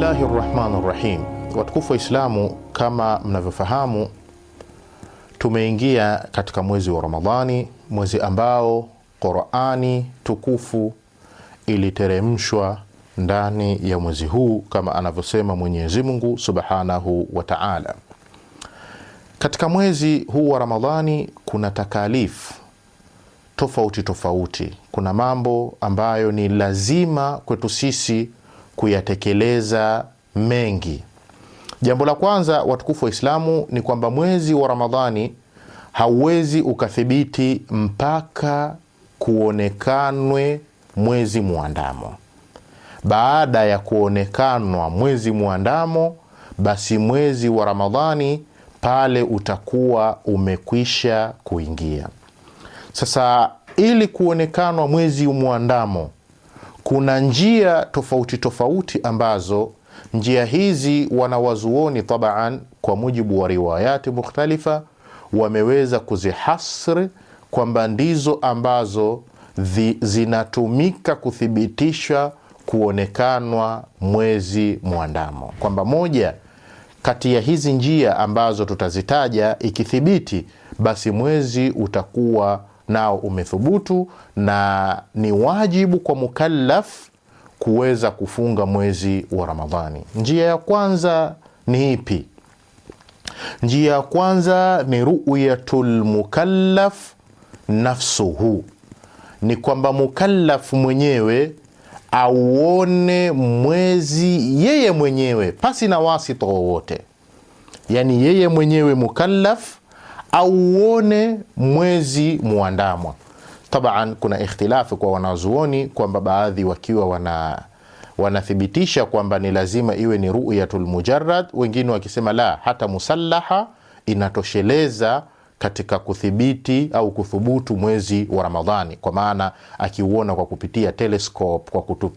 Bismillahi rahmani rahim. Watukufu wa Islamu, kama mnavyofahamu, tumeingia katika mwezi wa Ramadhani, mwezi ambao Qurani tukufu iliteremshwa ndani ya mwezi huu, kama anavyosema Mwenyezi Mungu subhanahu wa taala. Katika mwezi huu wa Ramadhani kuna takalifu tofauti tofauti, kuna mambo ambayo ni lazima kwetu sisi kuyatekeleza mengi. Jambo la kwanza, watukufu wa Islamu, ni kwamba mwezi wa Ramadhani hauwezi ukathibiti mpaka kuonekanwe mwezi muandamo. Baada ya kuonekanwa mwezi muandamo, basi mwezi wa Ramadhani pale utakuwa umekwisha kuingia. Sasa ili kuonekanwa mwezi muandamo, kuna njia tofauti tofauti ambazo njia hizi wanawazuoni tabaan, kwa mujibu wa riwayati mukhtalifa, wameweza kuzihasri kwamba ndizo ambazo zinatumika kuthibitisha kuonekanwa mwezi mwandamo, kwamba moja kati ya hizi njia ambazo tutazitaja ikithibiti, basi mwezi utakuwa nao umethubutu na ni wajibu kwa mukallaf kuweza kufunga mwezi wa Ramadhani. Njia ya kwanza ni ipi? Njia ya kwanza ni ru'yatul mukallaf nafsuhu, ni kwamba mukallaf mwenyewe auone mwezi yeye mwenyewe pasi na wasita wowote, yani yeye mwenyewe mukallaf auone mwezi muandamwa. Taban, kuna ikhtilafu kwa wanazuoni kwamba baadhi wakiwa wanathibitisha kwamba ni lazima iwe ni ru'yatul mujarrad, wengine wakisema la, hata musallaha inatosheleza katika kuthibiti au kuthubutu mwezi wa Ramadhani, kwa maana akiuona kwa kupitia telescope,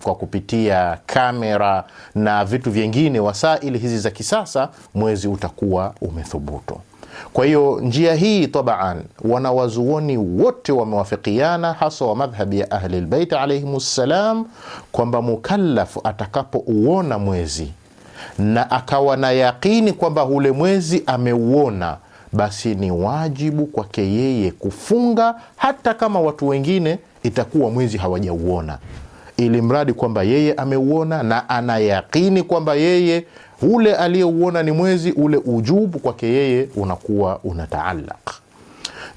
kwa kupitia kamera na vitu vyengine, wasaili hizi za kisasa, mwezi utakuwa umethubutu. Kwa hiyo njia hii tabaan, wanawazuoni wote wamewafikiana, hasa wa madhhabi ya Ahli lbeit alaihim ssalam, kwamba mukallafu atakapouona mwezi na akawa na yaqini kwamba ule mwezi ameuona, basi ni wajibu kwake yeye kufunga, hata kama watu wengine itakuwa mwezi hawajauona, ili mradi kwamba yeye ameuona na ana yaqini kwamba yeye ule aliyeuona ni mwezi ule, ujubu kwake yeye unakuwa unataallaq.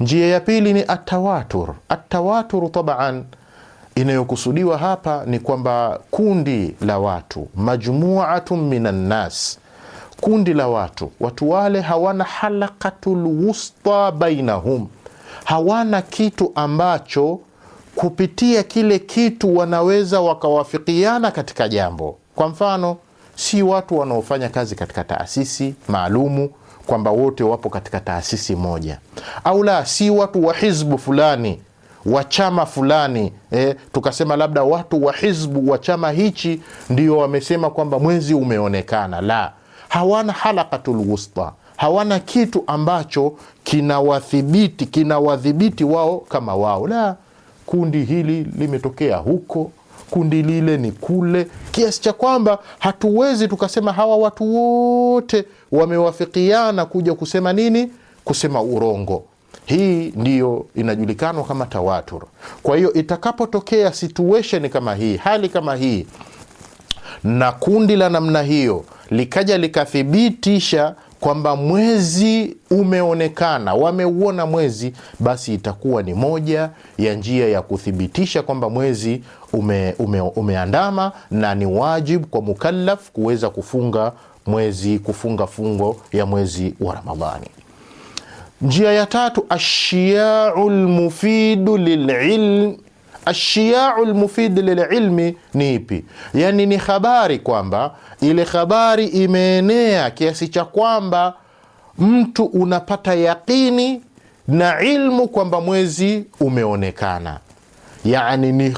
Njia ya pili ni atawatur. Atawatur taban, inayokusudiwa hapa ni kwamba kundi la watu, majmuatun minan nas, kundi la watu, watu wale hawana halaqatul wusta bainahum, hawana kitu ambacho kupitia kile kitu wanaweza wakawafikiana katika jambo. Kwa mfano, si watu wanaofanya kazi katika taasisi maalumu kwamba wote wapo katika taasisi moja, au la, si watu wa hizbu fulani wa chama fulani, tukasema labda watu wa hizbu wa chama hichi ndio wamesema kwamba mwezi umeonekana. La, hawana halaqatul wusta, hawana kitu ambacho kinawadhibiti kinawadhibiti wao kama wao. La, kundi hili limetokea huko, kundi lile ni kule, kiasi cha kwamba hatuwezi tukasema hawa watu wote wamewafikiana kuja kusema nini, kusema urongo. Hii ndiyo inajulikanwa kama tawatur. Kwa hiyo itakapotokea situation kama hii, hali kama hii, na kundi la namna hiyo likaja likathibitisha kwamba mwezi umeonekana, wameuona mwezi, basi itakuwa ni moja ya njia ya kuthibitisha kwamba mwezi umeandama na ni wajibu kwa mukallaf kuweza kufunga mwezi, kufunga fungo ya mwezi wa Ramadhani. Njia ya tatu, ashiyau lmufidu lililm. Ashiyau lmufidu lililmi ni ipi? Yani ni habari kwamba ile habari imeenea kiasi cha kwamba mtu unapata yaqini na ilmu kwamba mwezi umeonekana. Yani ni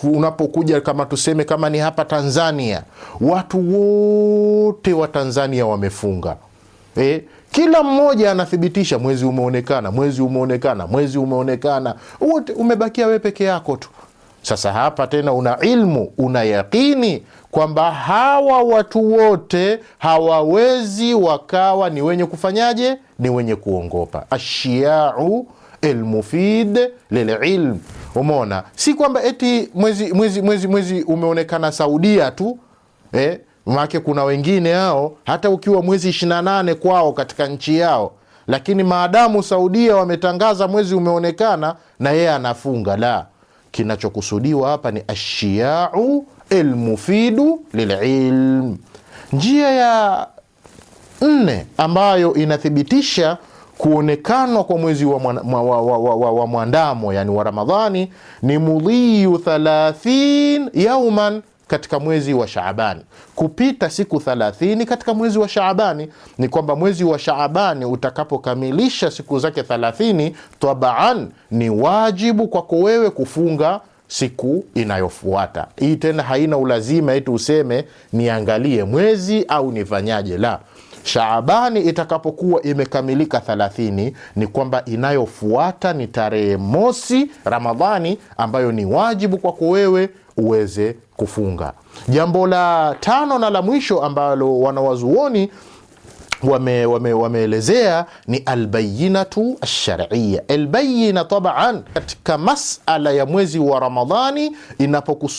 unapokuja kama tuseme kama ni hapa Tanzania, watu wote wa Tanzania wamefunga, kila mmoja anathibitisha mwezi umeonekana, mwezi umeonekana, mwezi umeonekana, wote umebakia wewe peke yako tu. Sasa hapa tena una ilmu, una yaqini kwamba hawa watu wote hawawezi wakawa ni wenye kufanyaje? Ni wenye kuongopa. Ashiyau almufid lililm. Umeona, si kwamba eti mwezi umeonekana Saudia tu maana kuna wengine hao hata ukiwa mwezi 28 kwao katika nchi yao, lakini maadamu Saudia wametangaza mwezi umeonekana na yeye anafunga. La, kinachokusudiwa hapa ni ashiyau almufidu lililm. Njia ya nne ambayo inathibitisha kuonekanwa kwa mwezi wa mwandamo, yani wa Ramadhani, ni mudhiyu 30 yauman katika mwezi wa Shaabani, kupita siku 30 katika mwezi wa Shaabani. Ni kwamba mwezi wa Shaabani utakapokamilisha siku zake 30, tabaan ni wajibu kwako wewe kufunga siku inayofuata. Hii tena haina ulazima eti useme niangalie mwezi au nifanyaje. La, Shaabani itakapokuwa imekamilika 30, ni kwamba inayofuata ni tarehe mosi Ramadhani, ambayo ni wajibu kwako wewe uweze kufunga. Jambo la tano na la mwisho ambalo wanawazuoni wameelezea ni albayinatu alshar'iyya. Albayina taban, katika masala ya mwezi wa Ramadhani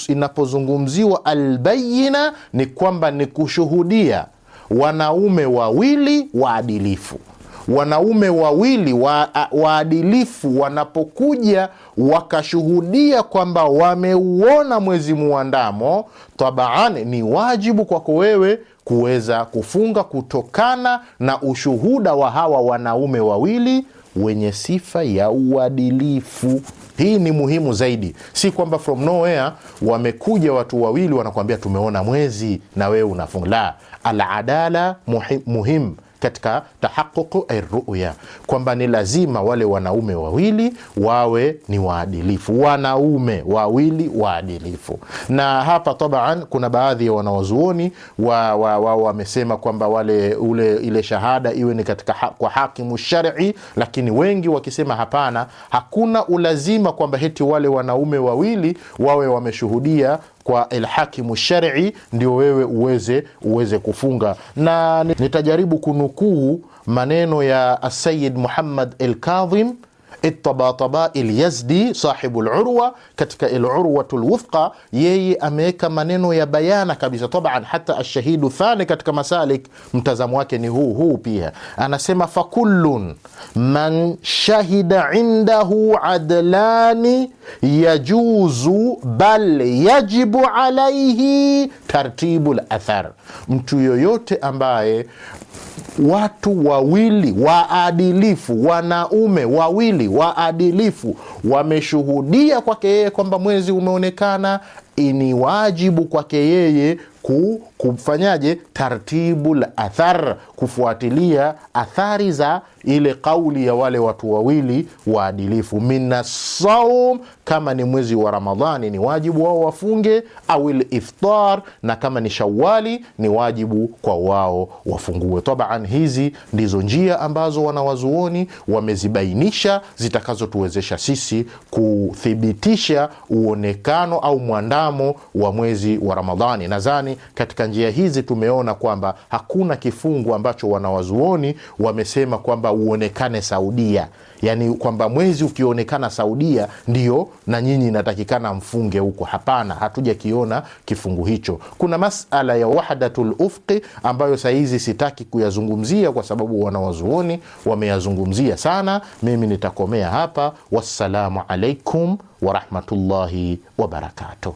inapozungumziwa albayina ni kwamba ni kushuhudia wanaume wawili waadilifu. Wanaume wawili waadilifu wanapokuja wakashuhudia kwamba wameuona mwezi muandamo, tabaan ni wajibu kwako wewe kuweza kufunga kutokana na ushuhuda wa hawa wanaume wawili wenye sifa ya uadilifu. Hii ni muhimu zaidi, si kwamba from nowhere wamekuja watu wawili wanakuambia tumeona mwezi na wewe unafunga. La, aladala muhim katika tahaququ arruya, kwamba ni lazima wale wanaume wawili wawe ni waadilifu, wanaume wawili waadilifu. Na hapa taban kuna baadhi ya wanawazuoni wamesema kwamba wale ile shahada iwe ni katika kwa hakimu shar'i, lakini wengi wakisema hapana, hakuna ulazima kwamba heti wale wanaume wawili wawe wameshuhudia kwa alhakimu shar'i ndio wewe uweze kufunga. Na nitajaribu kunukuu maneno ya Asayid Muhammad al-Kadhim At-Tabatabai al-Yazdi sahibu al-Urwa katika al-Urwatu al-Wuthqa, yeye ameweka maneno ya bayana kabisa. Taban hata ash-shahidu thani katika masalik mtazamo wake ni huu pia, anasema fakullun man shahida indahu adlani yajuzu bal yajibu alayhi tartibu al-athar, mtu yoyote ambaye watu wawili waadilifu, wanaume wawili waadilifu wameshuhudia kwake yeye kwamba mwezi umeonekana, ni wajibu kwake yeye kufanyaje tartibu la athar, kufuatilia athari za ile kauli ya wale watu wawili waadilifu. Minasaum, kama ni mwezi wa Ramadhani ni wajibu wao wafunge, au iftar, na kama ni Shawali ni wajibu kwa wao wafungue. Taban, hizi ndizo njia ambazo wanawazuoni wamezibainisha zitakazotuwezesha sisi kuthibitisha uonekano au mwandamo wa mwezi wa Ramadhani. Nadhani katika njia hizi tumeona kwamba hakuna kifungu ambacho wanawazuoni wamesema kwamba uonekane Saudia, yani kwamba mwezi ukionekana Saudia ndio na nyinyi inatakikana mfunge huko. Hapana, hatujakiona kifungu hicho. Kuna masala ya wahdatul ufqi ambayo saizi sitaki kuyazungumzia kwa sababu wanawazuoni wameyazungumzia sana. Mimi nitakomea hapa. Wassalamu alaikum warahmatullahi wabarakatuh.